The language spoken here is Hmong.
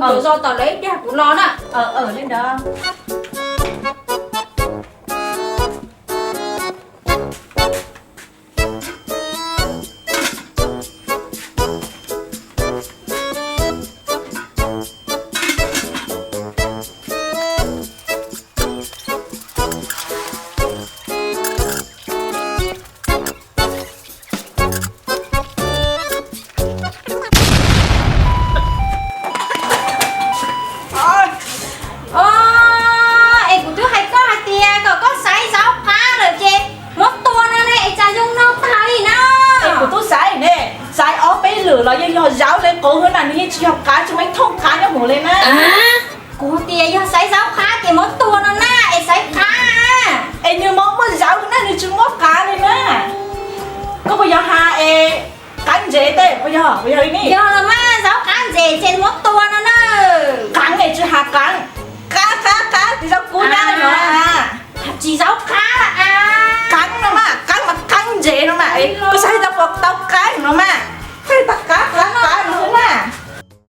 Zov zov tom lawv ib pliag kuv los na. Li ntawd. Es kuv twb hais koj hais tias kom koj xaiv zaub qab lawm ces muab tua no ne, es cas zoo no tag li na. Es kuv twb xaiv ne, xaiv ob peb lwm los yeej yog zaub le qub xwb na, nws yeej tsis yog qab, tsis muaj thooj qab nyob hauv li na. Kuv tias yog xaiv zaub qab ces muab tua no na, es xaiv qab. Es nws muaj muaj zaub na, nws tsis muaj qab li na. Koj puas yog has es qab ntsev tej puas yog, puas yog li ne? Yog los mas, zaub qab ntsev ces muab tua no na. Qab es tsis has qab. Qab qab qab, tsis zaub kub nyab no. Tsis zaub qab.